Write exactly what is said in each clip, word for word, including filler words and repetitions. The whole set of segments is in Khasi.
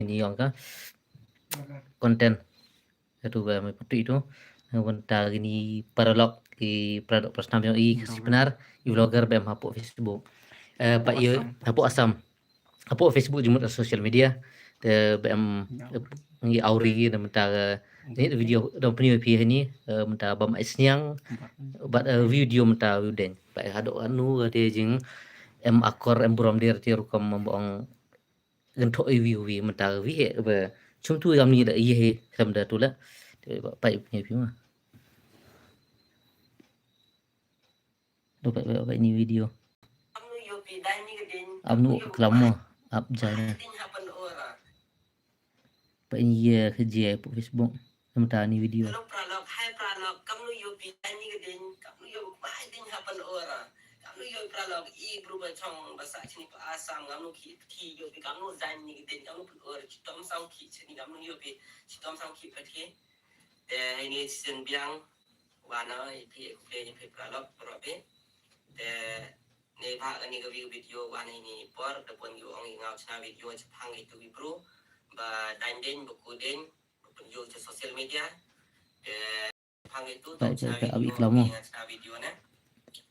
ini ong ka content. Itu ba me putih itu. Bynta ini paralok i Pradok Prasnam jong i Khasi Pnar i vlogger ba em hapoh Facebook. Eh, pa i hapoh Assam. Hapoh Facebook jingmut social media. Te ba em ngi awri na mynta ni video dang pynïoh phi hani mynta bam ai sniang. Bad video mynta u deng. Ba hadok anu te jing em akor em burom der te rukom mambong. Gen thok i wi wi mynta wi he ba chum tu gam ni da i he kam da tu la. Te ba pai ni pi ma. Do pai pai ni video. Ap nu klam mo ap jai na. Pai ni ye ke jai pu Facebook. Mynta ni video. Hello pralok, hai pralok, kam nu yo pi dai ni gedin, kam nu yo bai din hapan ora. Kam nu yo pralok i bru ba chong ba sa chini pa Assam, kam nu ki ti yo pi kam nu dai ni gedin, kam nu pun ora chitom sang ki chini kam nu yo pi chitom sang ki pa ti. Te ini sin biang wana i pi ku pe ni pi pralok pro pi. Te ne ba ni ga video wana ini por te pun yo ong i ngau china video chapang itu i bru ba dai din ba ku din. Pynïoh cha social media. Te phang itu ta cha abi klam mo. Cha video ne.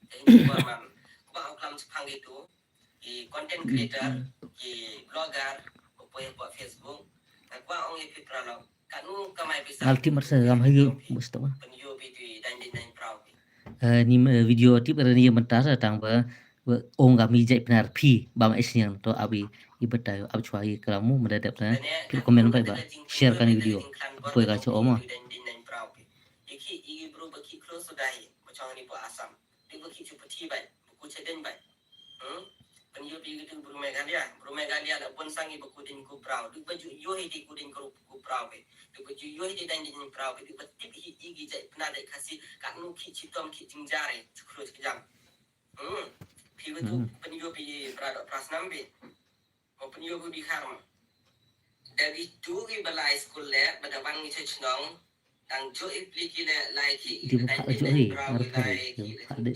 Te ni ba man. Ba klam cha phang itu. Ki content creator, ki blogger, ko poi ko Facebook. Ka kwa ong i pitra lo. Ka nu kamai pisa. Alti marsa gam hayu mustawa. Pynïoh video dan din dan prau. Ni video tip era ni mentara tang ba Ong ka mi jai pnar phi ba ma isniang to abi i batai ab chwa i kalamu mada dep na phi komen bai ba share kani video. Poi ka cho oma. Iki i bru ba ki close dai ba chong ni po Assam. Di ba ki chu pati bai ba ku chaden bai. Hmm. Pen yo pi gitu bru Meghalaya, bru Meghalaya la pun sangi ba ku din ku brau. Di ba ju yo hi di ku din ku brau be. Di ba ju yo hi di dan din brau be. Di ba tip hi i gi jai pnar dai Khasi ka nu ki chitom ki jingjare chu close jam. Hmm. Phi watu pynïoh phi pra dok pra snam phi. Mo pynïoh phi di khar mo. Da gi tu gi balai skul le ba da wan ngi chnong. Dang jo i pli ki le lai ki. Di ba pha jo hi. Ar pha de. Di ba pha de.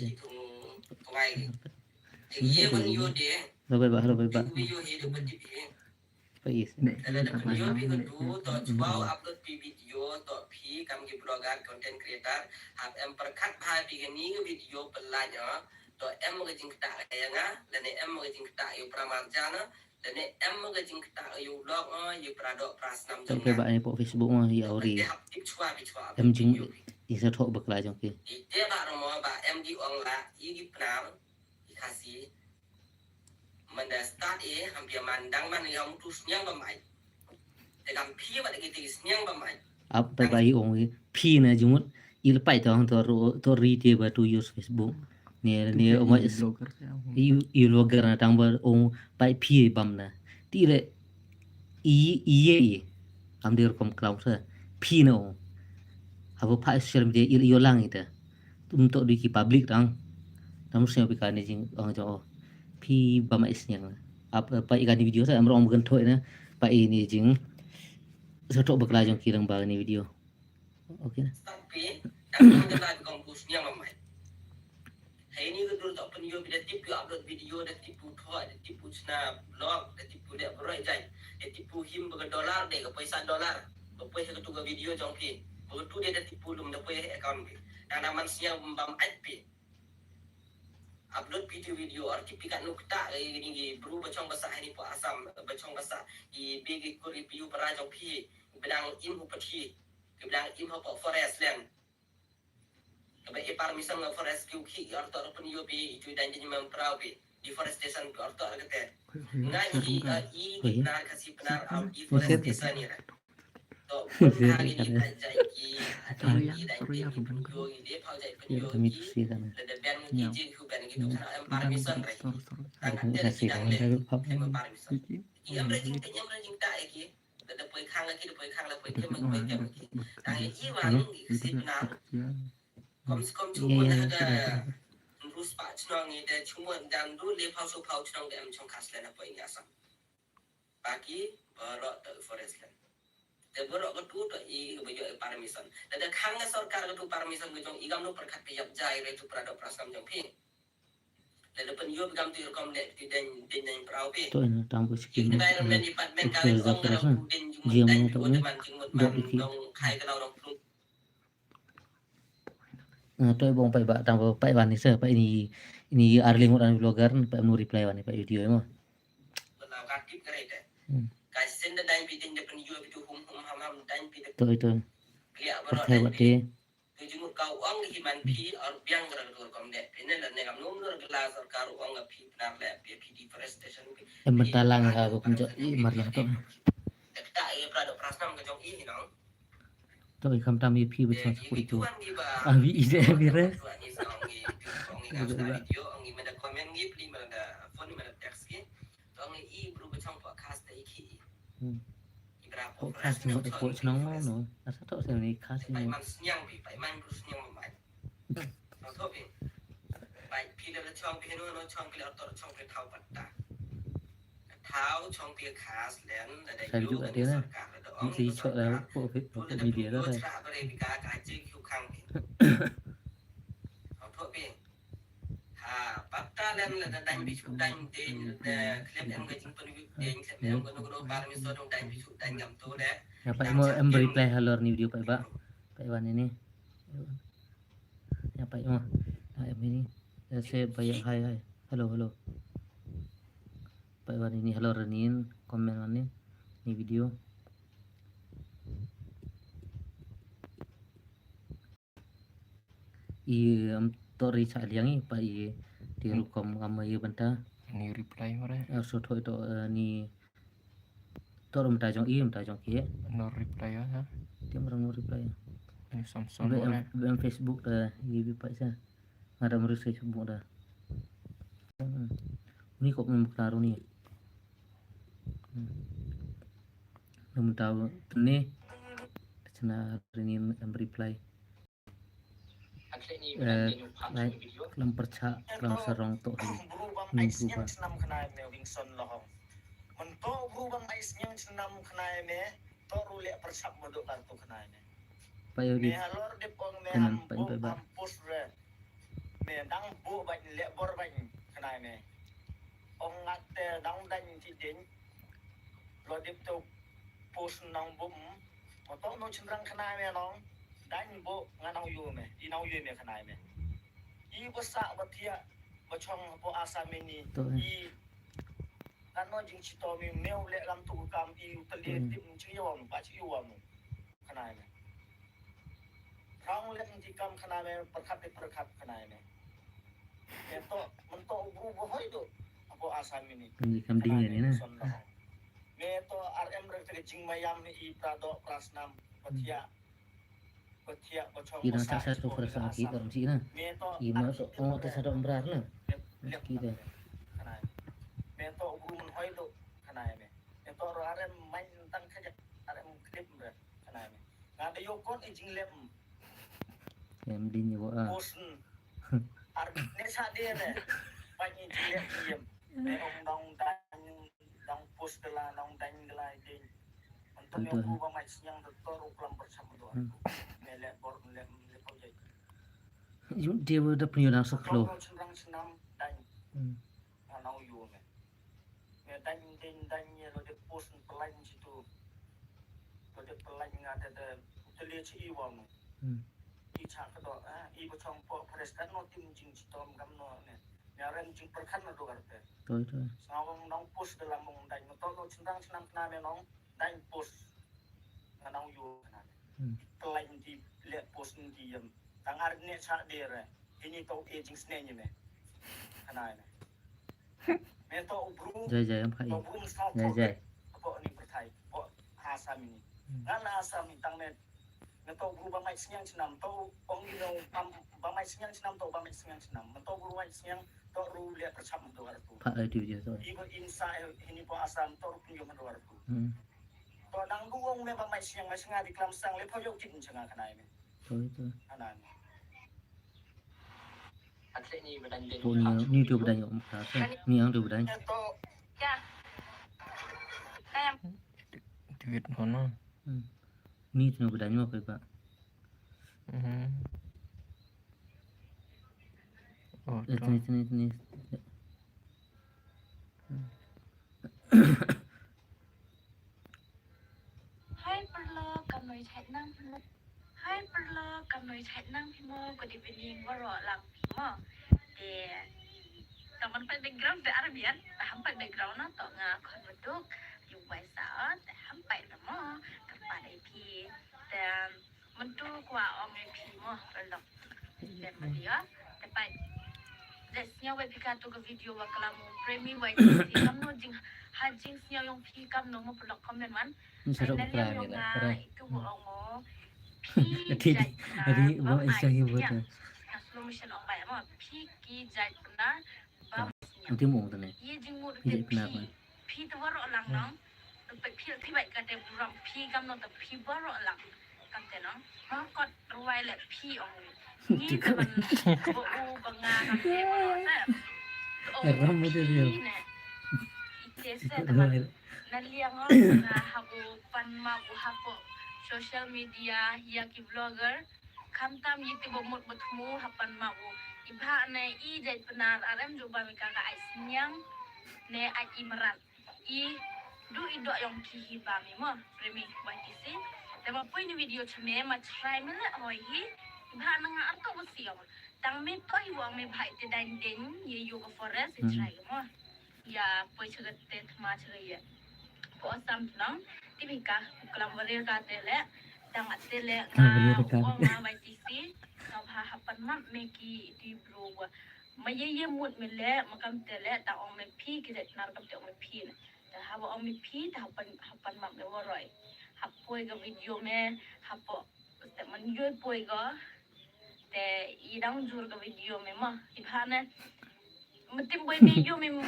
Ye ban yo de. Lo bai ba, lo bai ba. Yo hi de ba di. Pais. Lada pynïoh phi ka tu to chwa upload phi video to phi kam ki blogger content creator hap em pyrkhat bha phi kani ka video pynlait to em ka jingktah ïa nga lane em ka jingktah ïa u pramar jana lane em ka jingktah ïa u lok ïa pra dok pra snam jong nga. Ba ai po Facebook ma ïa ori. Hap tip chwa phi chwa. Em jing i sa thok bakla jong ki. I te ba romo ba em di ong la i gi pnar i Khasi. Manda start e hampir mandang man ïa mutu sniang ba mai. Te kam phi ba dagi te sniang ba mai. Ap pai bai ong phi na jumut il pai tong to ro to ri te ba tu use Facebook. Ne ne ong i vlogger na tang ba ong pai phi bam na. Ti le i i ye i. Am der kom klam sa phi na ong. Abo pa social media il yo lang ita. Tum to di ki public tang. Tam sniang pi kani jing ong jong. Phi ba ma isniang. Ap pa i kani video sa amrong magan thoi na pa i ni jing. Sa thok bakla jong ki lang ba ni video. Okay na. Tapi dak nang da la kong ku sniang ma mai. Hai ni ka dur to pynïoh pi da tip pi upload video da tip pu thoi da tip pu chna blog da tip pu de broi jai da tip pu him ba ka dollar de ka paisa dollar. Ba poi ha ka tu ka video jong phi ba ka tu de da tip pu lum da poi ha account phi. Nang na man sniang bam ait phi. Upload video video arti pikat nuk tak lagi ni gi bru bachong basa hari po Assam bachong basa i begi kuri piu para jong pi benang im hu pati benang im hu po forest land. Kaba i permission nga forest kiu ki arto pen yo pi itu dan jadi mem prau pi deforestation arto kete. Ngai i i penar kasi penar au deforestation ni. Baki baroh to forest land. Te baroh ka tu to i ba ïoh permission. Lada khang ka sorkar ka tu permission ka jong i kam no perkat phi ïap jai re tu para dok para snam jong phi. Lada pynïoh kam tu rukom leh ti deng deng deng prau pi. To ina tang bu sikin. Ina dai ram len ipat men ka ong ka ram tu deng jingmut deng jingmut man jingmut man dong khai ka dau rong plung. To bong pai ba tang bu pai wan ni sa pai ni ni arling ngut an vlogger pai nu reply wan ni pai video mo. Benda ka tip kare te. Ka sen da deng pi deng da pynïoh pi tu hum hum ham ham deng pi da. To ito. Klia ba. Perthai wat te. Tu jingmut ka ong hi man phi or biang ka dur kom de. Phi ne la ne kam num dur ka la sorkar ong phi pnar le phi phi deforestation phi. Em bentalang ha ko kumjo i mar la to. Dak ta e pra do prasnam ka jong i hi nong. To i kam tam i phi bechang sapu itu. Ah, wi i de wi re. Ong i meda comment ngi pli meda phone meda text ki. To ong i bru bechang podcast da i ki. Hmm. Ko khas ni ko chnong mo no. Asa to sel ni khas ni. Pai man sniang pi, pai man bru sniang mo mai. Tho tho pi. Pai pi la chong pi no no chong pi la to chong pi thau patta. Thau chong pi khas len la da. Sai yu ju ka te na. Sorkar la da ong. Ni si chok la ko ko media la da. Tra bare pi ka ka che kyu khang pi. Tho tho pi. Ha, patta lem la da dang bisu dang ding, da khlem em ka jingpynwit ding, khlem em ka nukno par mi sodong dang bisu dang gam tu de. Ya pai mo em reply halor ni video pai ba. Pai wan ini. Ya pai mo. Ha em ini. Ya se pai ya hai hai. Hello hello. Pai wan ini halor ni comment wan ni. Ni video. I am to ri cha liang i pa i ti rukom am i benta. Ni reply mare. Ar so thoi to ni to rum ta jong i am ta jong ki. No reply ya. Ti am no reply. Ni Samsung mare. Be am Facebook da i bi pa sa. Ngada mari Facebook da. Ni ko mem klaro ni. Num ta ni. Chana rini am reply. Ai, klam percha klam sarong to hi. Bru bang ai sniang chnam khnai me Wingson Lohong. Mento bru bang ai sniang chnam khnai me to ru le perchap modok kar to khnai me. Pai odi. Me halor de pong me am pai pai ba. Am pus re. Me dang bu ba le bor ba khnai me. Ong ngat te dang dang ti ding. Lo dip to pus nong bum. Mo to no chenrang khnai me nong. Dang bu nga nong yu me. I nong yu me khnai me. I basa ba thia ba chong po asa me ni. I kan no jing chito me me le lam tu kam i u tele tim chi yo ba chi yo mo. Khnai me. Rong lem ti kam khnai me perkhat ti perkhat khnai me. Me to men to u bru bo hoi do. Apo asa me ni. Ni kam ding ni na. Me to R M re te jing mayam ni i pra do pra snam. Patia. Patia ko chong. Ina ta sa to pra snam ki kam si na. Me to i ma to o ta sa do mbrar na. Ki de. Khnai. Me to u bru men hoi do khnai me. Me to ro R M main tang khaja. R M clip re. Khnai me. Nga da yo kon i jinglem. Em din yo a. Post. Ar ne sa de ne. Pa ni jinglem yem. Ne ong dong dang dong post de la dong dang de la din. Anto ne ko ba mai siang de tor u klam bersama tu. Ne le bor le le ko jai. Yu dia da pnyo na sa klo. Chenrang chenam dang. Nga nau yu me. Me dang ding dang ye lo de post pelain situ. Lo de pelain nga te de utele chi i wang. I cha ka do eh i ba chong po pres kan no tim jing chitom kam no ne. Me rem jing perkhan na do karte. Toi toi. Sawang nong post dalam mong dang no to lo chendang chenang kena me nong dang post. Nga nong yu kena. Pelain di le post di yem. Tang ar ne cha de re. Ini to e jing sne ni me. Kena ne. Me to u bru. Jai jai am khai. To bru mesti jai jai. Apo ni pertai. Po Assam ini. Ngan Assam ni tang me. Me to bru ba mai siang chenam to ong ni no ba mai siang chenam to ba mai siang chenam. Me to bru mai siang to ru le percham do ar tu. Pha ai tu je to. Iba insa ini po Assam to ru pun yo do ar tu. To nang du ong me ba mai siang mai siang di klam sang le pha yo kin changa kanai me. To to. Anan. Puni ni tu bedai om ka. Ni ang tu bedai. Tweet hono. Ni tu bedai mo kai ba. Oh, eh, tu ni tu ni tu ni. Hi paralok, kam noi chait nang phi mo. Hi paralok, kam noi chait nang phi mo. Good evening baroh lang phi mo. Te tang ban pait background te ar bian, te ham pait background na to nga khon baduk. Yu bai sa te ham pait na mo. Kyrpad ïa phi. Te mynta kwah ong ïa phi mo paralok. Te ma ïa te pait. Jait sngew bad phi kato ka video wa klam u Premi Y T C. Kamno jing ha jing sngew yong phi kamno mo paralok comment wan. Ni sa rok kra ni la kra. Itu bu ong mo. Phi jait na ri mo isang hi bu ta. Na slow motion ong bai mo. Phi ki jait na bam. Nanti mo ong ta ne. Ye jing mo phi. Phi ta baroh lang nong. Phi phi bai ka te buram phi kamno ta phi baroh lang. Kam te nong. Ma kot ruwai le phi ong. Ni ta ban bo u ba nga kam te baroh ta. Ram mo te rio. Ite se ta ban. Na liang ong na habu pan ma u hapo social media ya ki vlogger. Khamtam ite ba mut ba thmu ha pan ma u. I bha ne i jait Pnar arem ju ba mi ka ka ai sniang ne ai i marat. I du i dok yong ki hi ba mi mo Premi Y T C. Te ma pui ni video chme ma chrai me le hoi hi. I bha na nga arto ba si ong. Tang me to hi wang me bha ite dain den ye yoga forest i chrai mo. Ya poi chaga te thma chaga ye. Po sam tnang ti bi ka klam warir ka te le. Tang te le nga ong nga bai ti si. Nga bha hapan map me ki ti bro wa. Ma ye ye mut me le ma kam te le tang ong me phi ki jait Pnar kam te ong me phi na. Ta haba ong me phi ta hapan hapan map me waroi. Hap poi ga video me hapo. Te man yoi poi ga. Te i dang jur ga video me ma i bha ne. Matim boi me yo me mo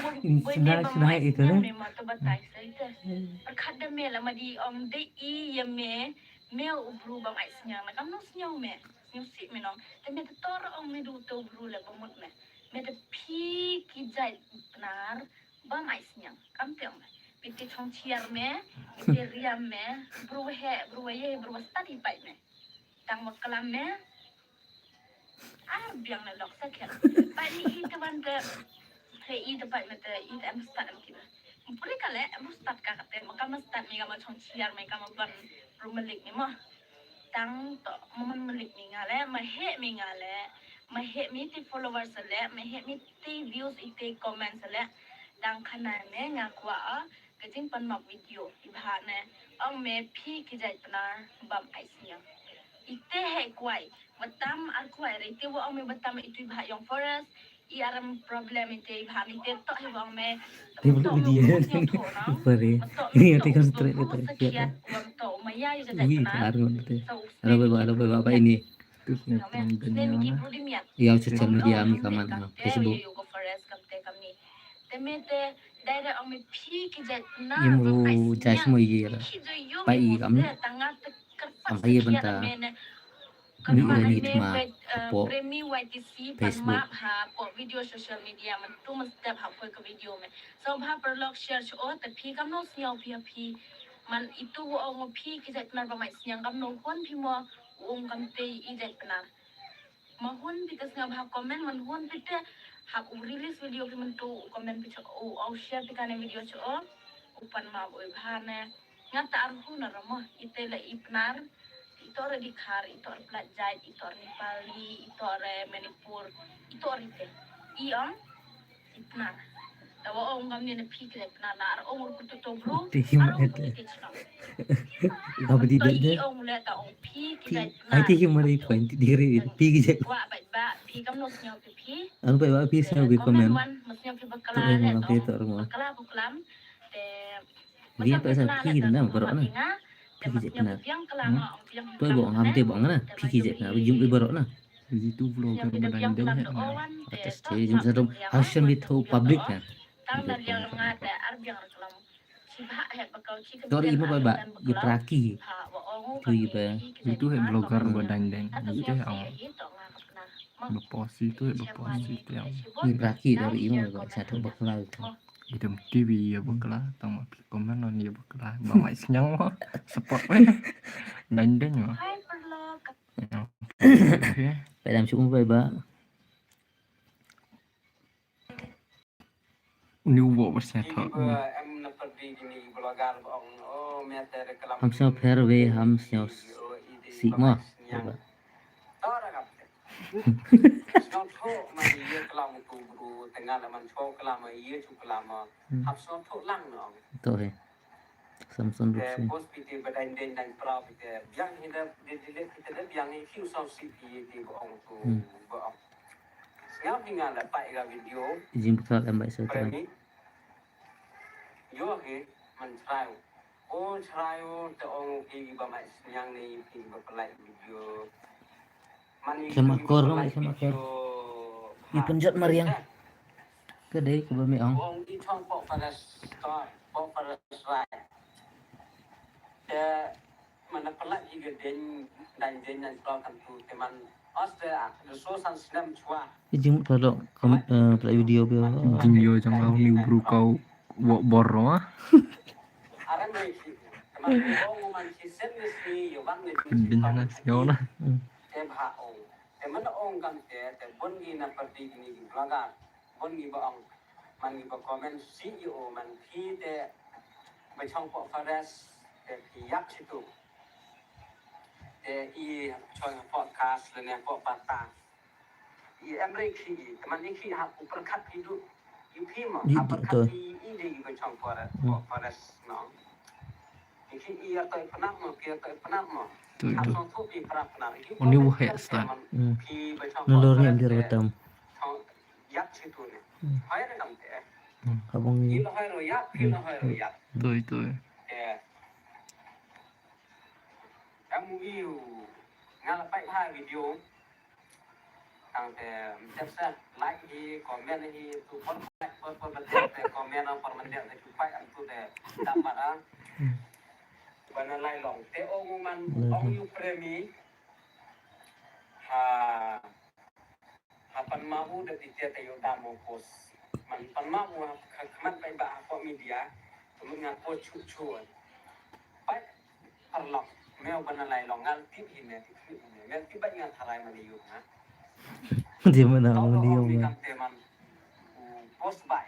boi me ba ma ito me ma to batai sa ito. Perkhat da me la ma di ong de i ya me me u bru ba ma snyang na kam no snyang me snyang si me nong. Te me te tor ong me du to bru le ba mut me me te phi ki jait Pnar ba ma snyang kam te ong me. Me te chong chiar me me te riam me bru he bru ye bru ba stad i pai me. Tang ma klam me. Ar biang na lok sa kher. Pai ni i te ban te. He i te pai me te i te em stad em kiba. Puri ka le em stad ka te ma ka ma stad me ka ma chong chiar me ka ma ban rumalik ni mo. Tang to ma man malik me nga le ma he me nga le ma he me te followers le ma he me te views i te comments le. Tang khana me nga kwah ka jingpan map video i bha ne ong me phi ki jait Pnar bam ai sniang. Ite he kwai batam ar kwai re ite wa ong me batam itu i bha yong forest. I aram problem ite i bha ite to he wa ong me. Dia belum video. Pare. Ni ate kan straight ite. Wi ar ngon ite. Alo baba alo baba ini. Terus ni. Ia social media mi kaman Facebook. Imru jai mo ye la. Pa i kam. Am pa ye banta. Ni ni ma po Facebook. Video social media man tu mesti ha poi ke video me. So bha paralok share cho te phi kam no sniaw phi phi. Man itu wo ong phi ki jait Pnar ba mai sniang kam no hon phi mo ong kam te i jait Pnar. Ma hun phi te sngap ha comment man hun phi te hap u release video phi man tu comment phi cho u au share phi kane video cho u pan ma u bha ne. Nga ta ar hun ar mo ite la i Pnar ito re Dkhar ito re Plat Jait ito re Nepali ito re Manipur ito re te i ong. Ipnar. Tawa ong kam ni na phi kre pnar na ar ong ur kutu to bro. Ti him ar ong ete. Kutu te chno. Ka bidi de de. Ong le ta ong phi ki jait pnar. Ai ti him mari point di re phi ki jait. Wa ba ba phi kam no sñiaw phi phi. Anu ba ba phi sñiaw bi comment. Wan ma sñiaw phi bakla le to. Bakla buklam. Te. Dia pa sa phi na baroh na. Phi ki jait pnar. To bo ngam te bo ngana phi ki jait pnar. Jum i baroh na. Ji tu vlogger ba dang deng he na. Atas te jum sa dum. Hashem bi tho public na. Dor i mo ba ba i praki. Tu i ba. Ji tu he vlogger ba dang deng. Ji tu he ang. Ba posi tu he ba posi tu yang. I praki dor i mo ba sa tho ba khlai. Idem T V ya bakla tang ma pi komen non ya bakla ba mai sñiaw ma support we. Dang deng ma. Pe dam shu um ba. Ni u bo ba sñiaw tho. Em na perdi ni blogger ba ong o Ham sñiaw pher wei ham sñiaw sih mo. Sngaw thoh man ïa klam u bru te nga la man sñiaw klam ïa chu klam. Hap sngaw thoh lang no. To he. Samson Rupsing. Post phi te ba dang dang dang prau phi te biang hi da de de phi te da biang hi khiu sñiaw sih phi te ba ong tu ba ong. Sñiaw phi nga la pai ga video. Jing phi ka em bai sa. Yo hi man trai. O chrai o te ong ki ba mai sniang ni ki ba pynlait video. Khlem akor, khlem akor. Ngi pynjot mariang. Ka dei kaba me ong. Ong i chong pok paras ka, pok paras rai. Te man pynlait ki ga deng, dang deng dang pok kan tu te man. Os te ah, the so san snem chwa. Jing pynlait video bio. Jing yo jang lau ni bru kau wok bor ro ah. Bin na sio na. Te bha ong. Te man ong kam te, te bun ngi na parti ngi ngi blogger. Bun ngi ba ong. Man ngi ba comment C E O man phi te ba chong pok forest te phi yak situ. Te i chong podcast le ne pok pata. I em re khi i, teman i khi hap u pyrkhat i du. I phi mo, hap pyrkhat i, i de i ba chong forest, forest no. I khi i ya toi pynap mo, phi ya toi pynap mo. Hap song thu phi pynap pynap. Oni wu he start. Phi ba chong forest. Nalor ni andir batam. Yak situ ne. Hai re kam te. Habong ni. I lo hai ro yak, i lo hai ro yak. Toi toi. Eh. Em u i u. Nga la pai ha video. Tang te mtep sa like hi, comment hi, tu por like por por mtep te comment por mtep te tu pai am tu te dapat ah. Bana lai long te ong man ong yu premi. Ha ha pan ma u da ti te te yo da mo pos. Man pan ma u ha khmat pai ba ha ko media. Tu nga pos chu chu. Pai Parlok, me u bana lai long ngal tip hi me tip hi me. Me tip bai ngal tharai mani yu nga. Dia mana mani yu nga. Kam te man u post bai.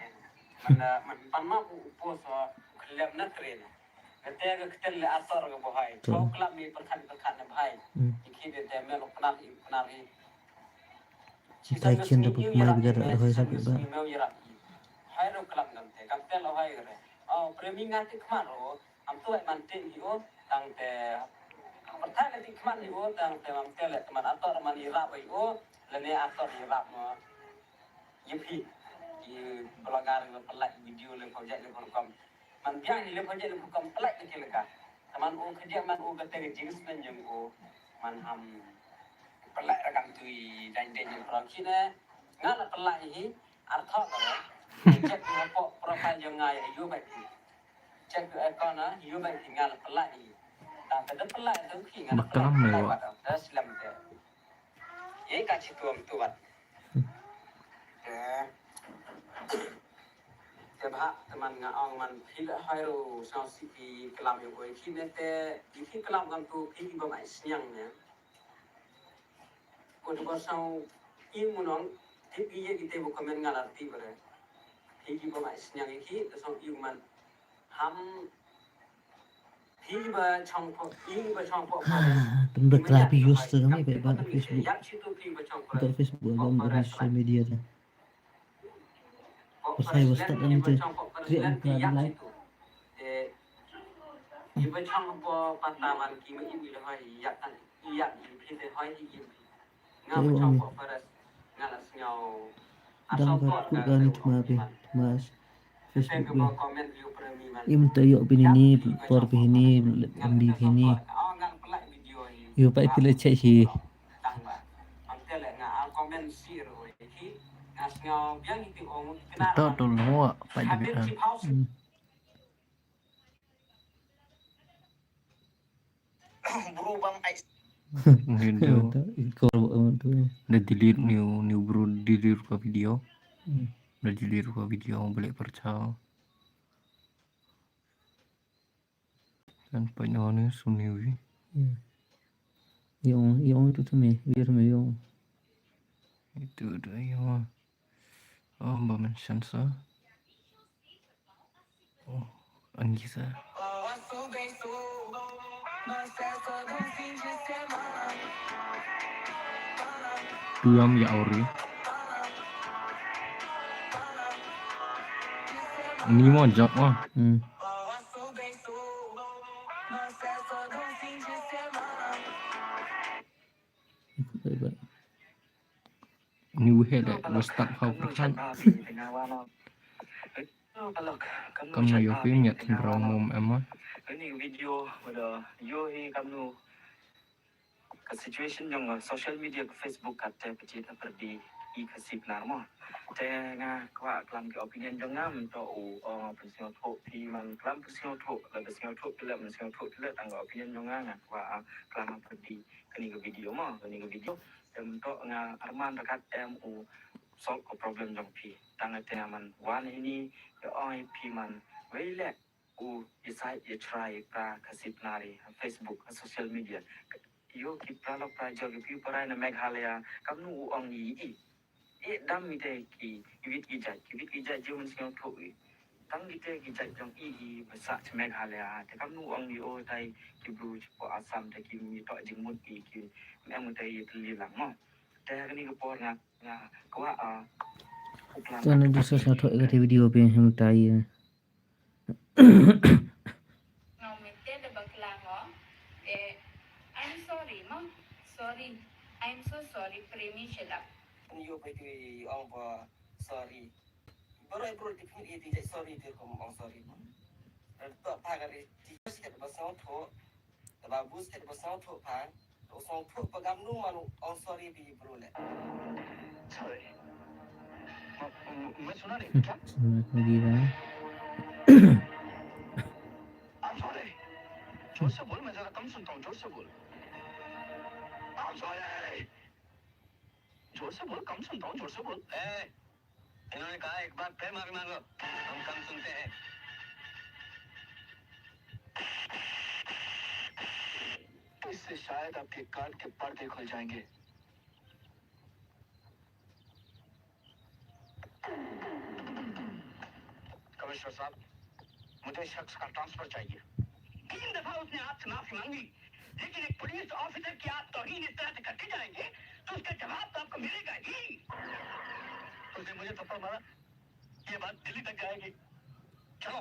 Man man pan ma u post khlem na train. Kate ga keten le ator ga bohai. Chok klap mi perkhat perkhat na bohai. Iki de te me lo kenal i kenal i. Tai kin da buk mai bigar da hoi sa ba. Me u yarap i. Hai ro klap ngam te kam te lo hai re. Oh, premi ngal ti kmar ro. Am tu ai man tin hi o tang te. Perthai le ti khmat hi o tang te mam te le teman ator man i rap hi o le ne ator i rap mo. Ye phi i blogger le pynlait video le project le program. Man biang hi le project le program pynlait le ki lega. Teman o khadiak man o kate ke jings men jong o man ham pynlait rakam tu i dan den jong program kine. Nga la pynlait hi arthok le. Check ha pok profile jong nga ya yo bai. Check tu account na, yu bai ki ngal pelai. Tang ka da pelai tu ki ngal pelai. Ba klam ne wa. Da slam te. Ye ka chi tuam tuat. Te. Te ba teman nga ong man phi la hai ro sao si ki klam yo koi ki ne te, ki klam ngam tu ki ba mai sniang ne. Ko tu ba sao i munong, tip i ye ki te bu comment ngal arti bare. Ki ki ba mai sniang ki, te sao i man. Ham hi ba chong pok, hi ba chong pok. Pun ba kla pi use tu kami ba ba Facebook. Ba Facebook ba ba social media tu. Pasal ba start kami tu create ba kla live. Hi ba chong pok pataman ki ma i mi le hoi yak kan i yak i phi te hoi i i. Dang ba kut gani thma phi, thma Facebook phi. Im to yok phi ni, por phi ni, M B phi ni. Yo pa phi le check hi. To to lo pa de. Bru bam ai. Ni do. Kor ba tu. Da delete new, new bru delete ka video. Da delete ka video balik percaya. Dan pa no ni suni wi. Yo yo tu tu me, yo me yo. Itu do yo. Oh, ba mention sa. Oh, Anggisa. Tuam ya ori. Ni mo jok mo. Hmm. Ni u he de, u start ha u pyrkhat. Kam na yo phi miat thin rong mom em ma. Ini video pada yo hi kam nu ka situation jong, uh, social media ka Facebook kat te piti ta perdi i ka sip nar mo. Te nga kwah klam ki opinion jong nga mynta u ong pynsngewthuh phi man klam pynsngewthuh la pynsngewthuh phi la pynsngewthuh phi la tang ka opinion jong nga nga kwah, uh, klam ha perdi kani ka video mo, kani ka video. Em to nga arman rakat em u solve ka problem jong phi. Tang te man wan ini ya ong phi man wei le u ya sai ya try pra ka sip nari ha Facebook ha social media. Yo ki pra lok pra jor ki phi parai na Meghalaya kam nu u ong ni i. E dam mi te ki wit ki jait ki wit ki jait je man sngewthuh i. Tang ki te ki jait jong i i ba sa cha Meghalaya te kam nu ong ni o tai ki bru chapo Assam te ki mi to jingmut ki ki em te i tli lang mo. Te kani ka por nga nga kwah, ah, u plan. Tana di sa sa tho ka video pe hem tai. Nga mete da bakla ngo. Eh, I'm sorry mo. Sorry. I'm so sorry. Premi shut up. Yo pe tu ong ba sorry. Baru baru di pun i di sorry di kom ong sorry mo. Tok pa ka ri di sikit ba song tho. Te ba bus te ba song tho pa. To song tho pa kam nu manu ong sorry bi bro le. Sorry. मैं सुना नहीं क्या? सुना नहीं रहा। I'm sorry. जोर से बोल, मैं जरा कम सुनता हूँ, जोर से बोल। I'm sorry. जोर से बोल, कम सुनता हूँ, जोर से बोल। ए, इन्होंने कहा, एक बार फिर माफी मांगो, हम कम सुनते हैं। इससे शायद आपके कान के पर्दे खुल जाएंगे। कमिश्नर साहब, मुझे इस शख्स का ट्रांसफर चाहिए। तीन दफा उसने आपसे माफी मांगी, लेकिन एक पुलिस ऑफिसर की आप तौहीन इस तरह से करके जाएंगे, तो उसका जवाब तो आपको मिलेगा ही। उसने मुझे थप्पड़ मारा, ये बात दिल्ली तक जाएगी। चलो।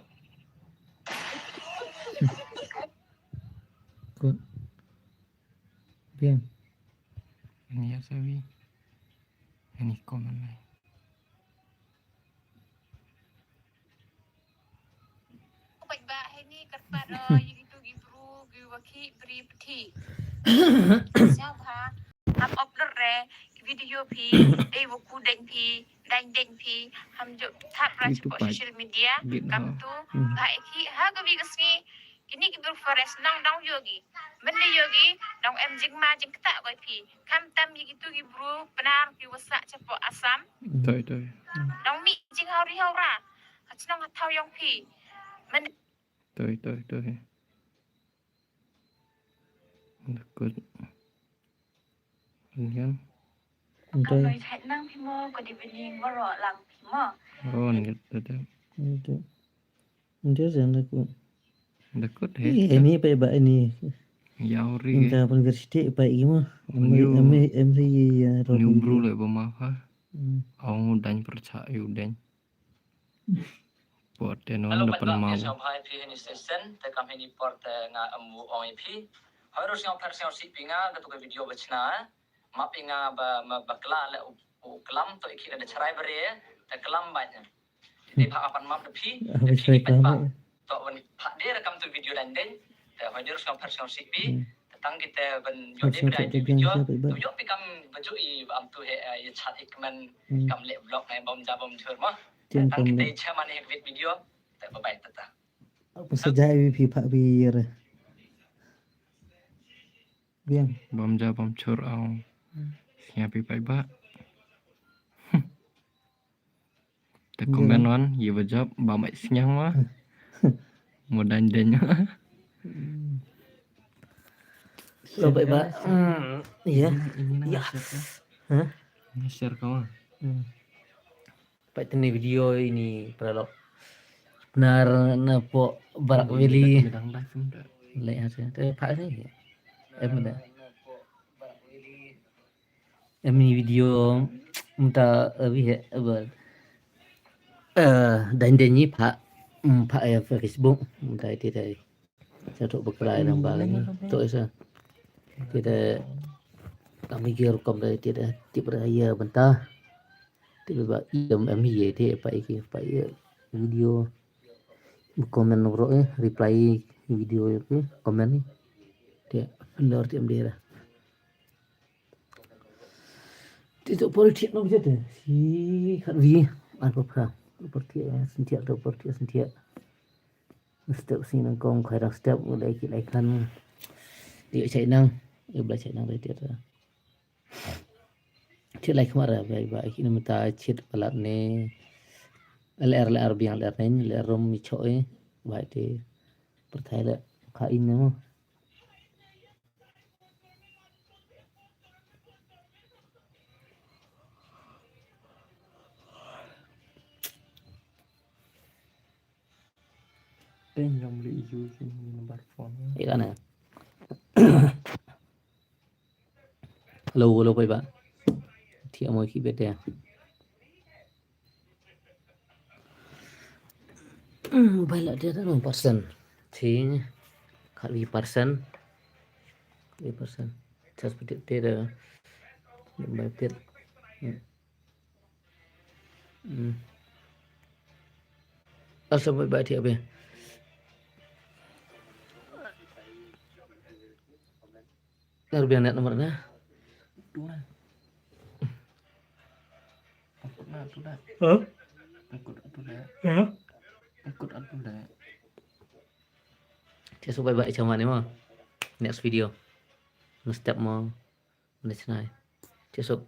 Good. Bien. Ini ya sabi. Ini komen lai. Peit ba hini kyrpad, eh, ïa kitu ki bru ki wa ki bri pthi. Siapa? Hap upload re ki video phi, dei wa ku deng phi, dang deng phi, ham jok thap ra shapoh social media, kam tu, ba eki ha ka wi ka sngi, kini ki bru forest nang dang yogi, mynda yogi, nang em jingma jingkata koi phi, kam tam ïa kitu ki bru Pnar ki wa sah shapoh Assam. Toi, toi. Nang mi jing hauri haura, ha chnong ha thaw yong phi, mynda. Toi, toi, toi. Dakut. Ngan. Nte. Nang phi mo, good evening, waroh lang phi mo. Oh, ngan, tete. Nte. Nte, jan dakut. Dakut, he. Ih, ini pa ba ini. Ya, ori. Inta pun university pa ini mo. Ami, ami, ami, ya, Robi. New bru le ba ma ha. Hmm. Ong u dang percha, u dang. Por te no. Hello, da pan mau. Sngewbha ïa phi ha ini station, te kam ha ini por te nga ym ong ïa phi. Hoi ruh sngewpher sngewsih phi nga, katu ka video ba chna, eh. Map ïa nga ba, ma, ba kla le u, u klam to ïa ki da chrai bare, te klam ba nya. Te ba pan map da phi, da phi ki pat ba. To wan pat de ra kam tu video dang deng. Te hoi ruh sngewpher sngewsih phi. Hmm. Tang kita ban ïoh dei bri video, tu ïoh pi kam baju i ba am tu he, eh, ïa chat i kmen kam leh vlog nai bom ja bom jhur mo. Tang kita i chairman he video, te bye bye tata. Apa saja i pi pak pi re. Biang. Bom ja bom jhur au. Sngap i bye bye. Te comment wan, ïa ba jop, ba mai sngewbha. Mo dang dang. Lo bye bye. Hmm, iya. Ini, ini na share ka. Hah? Ini share ka. Hmm. Pat tene video ini paralok. Nar na pok Barak Valley. Lai hati te pak ni. Em da. Em ni video mynta abi he ber. Eh, dan dan ni pak, mm, pak ya Facebook mynta ti dai. Sa tu bakrai nang bal ni. Tu isa. Ti dai kami gear kom dai ti dai tip raya benta. Ti ba em em ye ti pak iki pak ye video. Comment bro eh, reply video ke comment ni. Te ndor te em dera. Te to por te no bjete. Si khat vi. Ar por pra. Por te sentiat to por te sentiat. Step si nang kong khai rak step ngu dai ki lai khan. Te chai nang. Ibla chai nang dai te. Chit lai khmat ra bai ba ki namta chit palat ne. Ler ler biang ler nen ler rum mi choi. Bai te perthai le ka in ne mo. Pin jong li yu yu number phone. Ika na. Hello, hello, pai ba. Thia mo ki bete. Hmm, bai la dia da percent. Thing. Khat wi percent. Khat wi percent. Chas piti te da. Bai pit. Hmm. Asal bai bai thia be. Nar biang net nomor na. Tu na. Angkut na tu na. Huh? Angkut tu na. Huh? Angkut tu na. Cheso bai bai chama ni mo. Next video. Nge step mo. Next nai. Cheso.